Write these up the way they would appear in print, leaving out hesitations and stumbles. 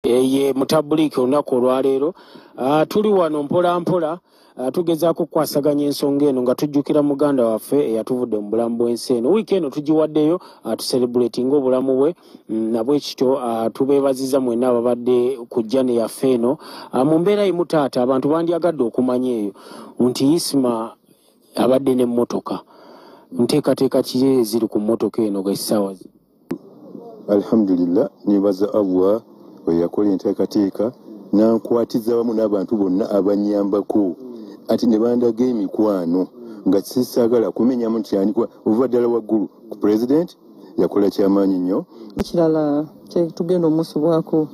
Ye mutabuliiki olunaku olwaleero tuli wano mpola mpola, tugezaako okukwasaganya ensonga eno nga tujjukira muganda waffe eyatuvudde mu bulamu bw'ensi eno. Wiiki eno tugiwaddeyo tucelebratinga obulamu bwe, nabwe kityo tubeebaziza mwenna ababadde ku jjane yaffe eno. Mu mbeera yimu taata, abantu bandyagadde okumanya eyo nti Isma abadde n'emmotoka. Nteekateeka ki eziri ku mmotoka eno essaawa? Alhamdulillah, nebaza Allah oyo yakola enteekateeka nankwatiza wamu n'abantu bonna abanyambako, ati ne bandaga emikwano nga sisaagala kumenyamu nti ani ova ddala waggulu ku president yakola kyamaanyi nnyo. Ekirala kyetugenda omusubwako,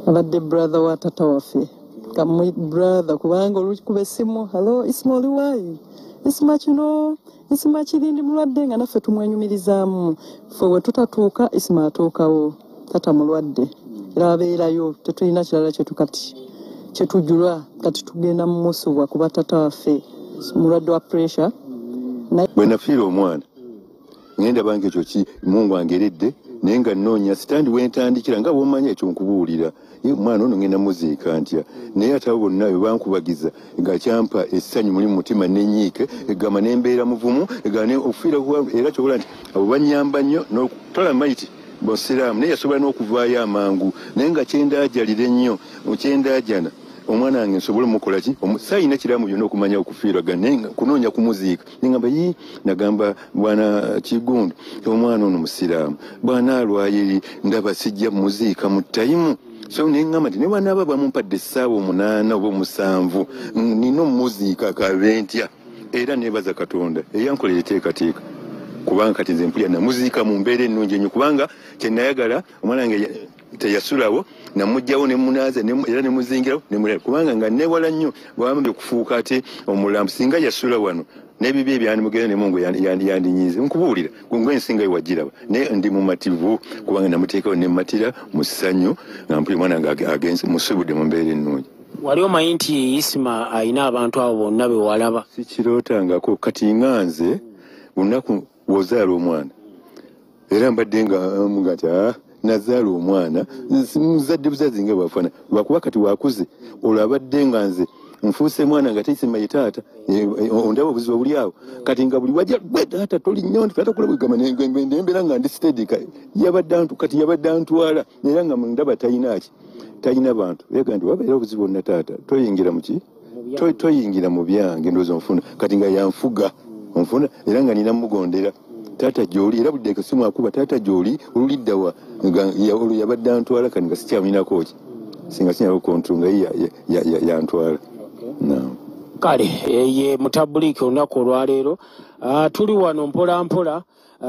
abadde brother wa tata waffe, kamu brother, kubanga olukuba essimu, "Hello Isma, oli waayi? Isma kino, Isma kiri, ndi mulwadde," nga naffe tumwenyumirizaamu. Ffe we tutatuuka, Isma atuukawo. Tata mulwadde era abeerayo. Tetulina kirala kyetu kati kyetujulwa. Kati tugenda mumusubwa kuba tata waffe mulwadde wa pressure. Bwe nafiira omwana, ngenda bange ekyo ki Mungu angeredde, naye nga nnoonya sitandi wentandikira nga bwomanya ekyo nkubuulira. Ye omwana ono ngenda muziika ntya? Naye ate abo bonna bwe bankubagiza nga kyampa essanyu muli mu mutima, nenyiike egamba nembeera muvumu egamba okufiira era kyobola nti abo banyamba nnyo tola maiti busiraamu, naye yasobola n'okuvaayo amangu. Naye nga kyendaajalira ennyo, kyendaajana omwana wange nsobole omukola ki, sayina kiramu byonna okumanya okufiirwa naye kunoonya kumuziika. Nengamba yi, nagamba bwana Kigundu, omwana ono musiraamu, bwana alwayo eri ndaba sijja muziika mu tayimu. So neŋŋamba nti ne bwanaaba bamumpadde essaawa 8 oba 7, nina omumuziika kabe ntya. Era nebaza Katonda eyankolera eteekateeka, kubanga kati nze mpulira namuziika mu mbeera ennungi ennyo, kubanga kyenayagala omwana wange teyasulawo, namugjawo nemunaaza era nemuzingirawo nemulala, kubanga nga newala nnyo bwambi okufuuka ate omulambo. Singa yasula wano n'ebibi ebyandimugenda ne Mungu yandinyiize. Nkubuulira gwe ensinga wagiraba, naye ndi mumativu kubanga namuteekawo nemmatira mu ssanyu nga mpulira omwana nga agenze musubudde mu mbeera ennungi. Wali omanyi nti Isma alina abantu abo bonna be walaba? Sikirootangako. Kati nga nze lunaku wozaala omwana, era mbadde nga nti nazaala omwana muzadde buzazi nga bwafaana, lwakuba kati wakuze olwo abadde nga nze nfuuse mwana nga teisima ye taata. Ondaba obuzibu obuli awo. Kati nga buli wajja, "Gwe taata toli nnyo nti taata," kulabwegamba nembeera nga ndi steady. Yabadde antu kati yabadde antwala era nga ndaba talina ki, talina bantu. Yaga nti wabeera obuzibu bwonna, taata toyingira muki, toyingira mu byange. Ndowooza onfuna. Kati nga yanfuga, onfuna, era nga nina mugondera. "Taata gyoli?" Era budde kasimu akuba, "Taata gyoli, oluliddawa?" Olwo yabadde antwala. Kati nga sikyamulinako ki, singa sinyako control nga ye yantwala. Naam. Kale ye mutabuliiki olunaku olwaleero tuli wano mpola mpola,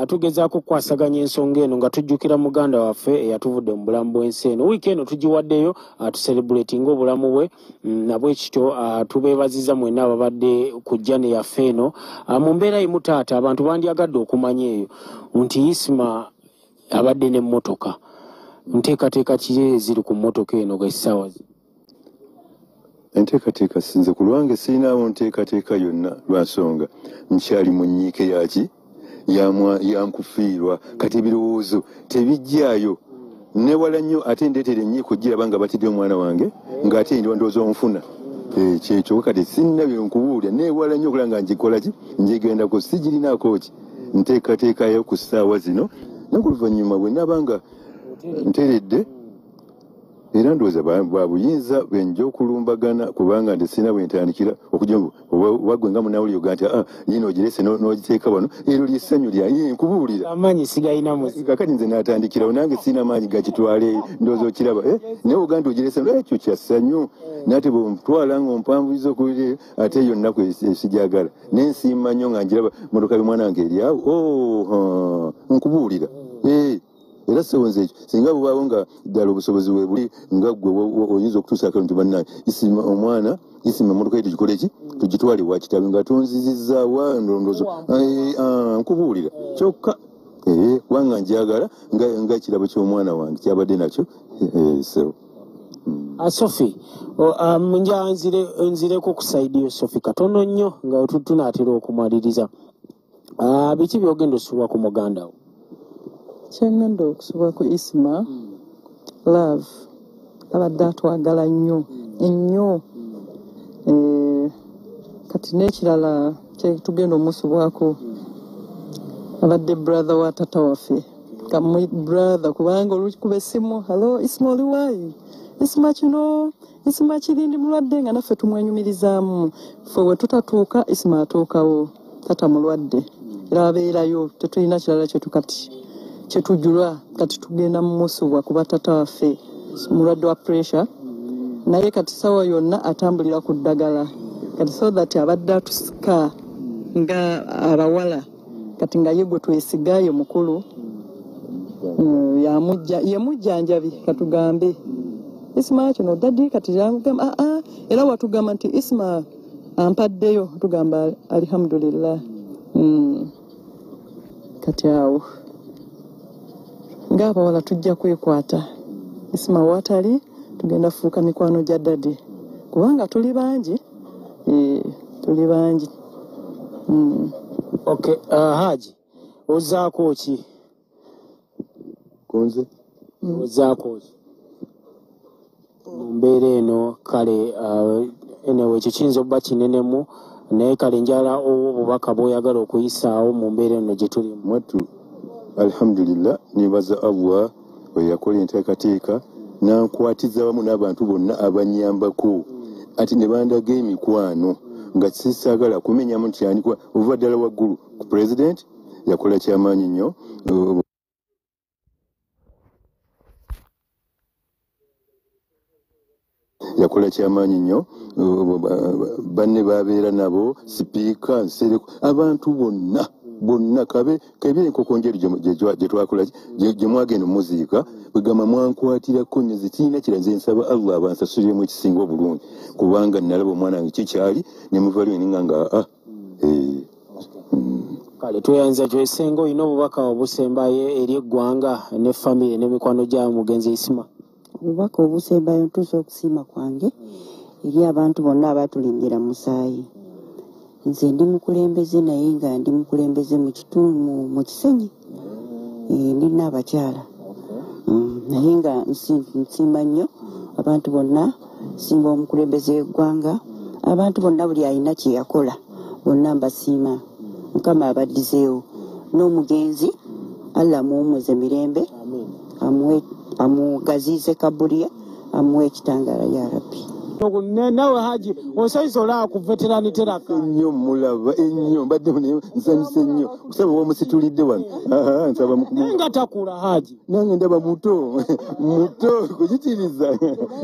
tugezaako okukwasaganya ensonga eno nga tujjukira muganda waffe eyatuvudde mu bulamu bw'ensi eno. Wiiki eno tugiwaddeyo tucelebratinga obulamu bwe, nabwe kityo tubeebaziza mwenna ababadde ku jjane yaffe eno. Mu mbeera yimu taata, abantu bandyagadde okumanya eyo nti Isma abadde n'emmotoka. Nteekateeka ki eziri ku mmotoka eno essaawa? Enteekateeka, sinze ku lwange sirinaawo nteekateeka yonna, lwansonga nkyali mu nnyiike yaki yankufiirwa. Kati ebirowoozo tebijjaayo, newala nnyo ate ndeetera ennyiiko giraba nga batidde omwana wange ng'ate ndi ndowooza onfuna. Kyekyo kati sinna byenkubuulira, newala nnyo okulaba nga ngikola ki, ngigendako. Sigirinaako ki nteekateekayo ku ssaawa zino, naye oluvannyuma bwe naaba nga nteredde, era ndowooza bwa buyinza bwenja okulumbagana, kubanga nti sirina bwe ntandikira okujja oba gwe nga munawulire oga nti yino ogirese n'ogiteeka wano, eryo lyessanyu lyange nkubuulira. Amaanyi sigalina muzi. Kakati nze natandikirawo, nange sirina maanyi gakitwale, ndowooza okiraba. Naye oga nti ogirese, ekyo kya ssanyu, naye ate bwomutwala ng'ompanvuyiza okuli ate eyo nnaku esijagala. Naye nsiima nnyo nga ngiraba motoka y'omwana wange eri awo. Oh, nkubuulira. Era sebo nze ekyo singa bubaawo nga ddala obusobozi weebuli nga ggwe oyinza okutuusaako nti bannange Isima omwana Isima emmotoka ye tugikole ki, tugitwale wa kitabe nga tonzizizaawa ndondozo. Nkubuulira kyokka kubanga njagala nga ekirabo ky'omwana wange kyabadde nakyo, sebo. Sophie, nja nzireko ku side yo Sophie katono nnyo nga tunaatera okumaliriza. Biki byogenda osubwa ku muganda wo? Kyengenda okusubwa ku Isma, Love, abadde atwagala nnyo ennyo. Kati n'ekirala tugenda omusubwako, abadde brother wa tata waffe. Brother kubanga olukuba essimu, hello Isma oli waayi, Isma kino, Isma kiri, ndi mulwadde, nga naffe tumwenyumirizaamu. Ffe we tutatuuka Isma atuukawo, tata mulwadde era abeerayo, tetulina kirala kyetu kati kyetujulwa. Kati tugenda mumusubwa kuba tata waffe mulwadde wa pressure, naye kati sawa yonna atambulira ku ddagala. Kati so that abadde atusika nga abawala, kati nga ye gwe twesigayo mukulu, ye mujjanjabi. Katugambe Isma kino daddy, kati yamugamba aa, era watugamba nti Isma ampaddeyo, tugamba alhamdulillah. Kati awo ng'abawala tujja kwekwata. Isma watali tugenda fuuka mikwano gya daddy, kubanga tuli bangi, tuli bangi. Okay, Haji, ozaako ki? Kunze? Ozaako ki mu mbeera eno? Kale anyway, ekyo kiyinza okuba kinenemu, naye kale njala obubaka bw'oyagala okuyisaawo mu mbeera eno gye tulimu. Mwattu alhamdulillah, nebaza Allah oyo yakola enteekateeka nankwatiza wamu n'abantu bonna abanyambako, ate ne bandaga emikwano nga sisaagala kumenyamu nti ani, okuva ddala waggulu ku president yakola kyamaanyi nnyo. Yakola kyamaanyi nnyo, banne babeera nabo, sipiika Nsereko, abantu bonna bonna kabe kebire enkoko njeru gye twakola gye mwagenda omuziika, bwegamba mwankwatirako nnyo. Nze kirina kira, nze nsaba Allah abansasuliremu ekisinga obulungi, kubanga nalaba omwana wange kikyali ne muvaliyo ninga nga Kale tweyanza kyesenga. Olina obubaka obusembayo eri eggwanga ne famire n'emikwano gya mugenzi Isma? Obubaka obusembayo, ntuusa okusiima kwange eri abantu bonna abatulingira musaayi. Nze ndi mukulembeze, naye nga ndi mukulembeze mu kitundu mu Kisenyi, ndina abakyala, naye nga nsiima nnyo abantu bonna, nsiima omukulembeze w'eggwanga, abantu bonna buli alina kye yakola bonna mbasiima. Mukama abaddizeewo, n'omugenzi Allah amuwummuze mirembe, amugaziize kabuliya, amuwe ekitangaala ya Rabbi. Nawe Haji osanyuse olaba ku veterani teraka ennyo, mulaba ennyo, mbadde nsanyuse nnyo kusaba omusitulidde wano. Nsaba naye nga takula Haji. Nange ndaba muto muto kukitiriza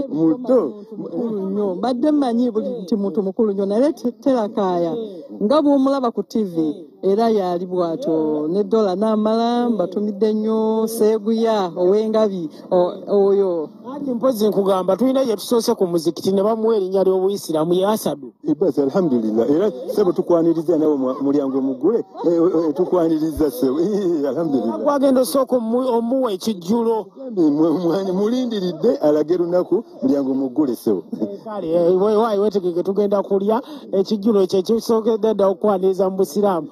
muto mukulu nnyo. Mbadde mmanyi buli nti muntu mukulu nnyo, naye terakaaya nga bw'omulaba ku TV era yali bw'atyo ne dola n'amala. Mbatumidde nnyo Seeguya ow'engabi oyo. Haji, mpozi nkugamba tulina gye tusoose ku muzikiti ne bamuwa erinnya ly'obuyisiraamu ye Asadu. Basi alhamdulillah, era sebo tukwaniriza nawe mulyango muggule, tukwaniriza sebo, alhamdulillah. Gwagenda osooka omuwa ekijjulo. Mulindiridde alage lunaku, mulyango muggule sebo. Kale waayi wetegeke, tugenda kulya ekijjulo ekyo ekisookedde dda okukwaniriza mu busiraamu.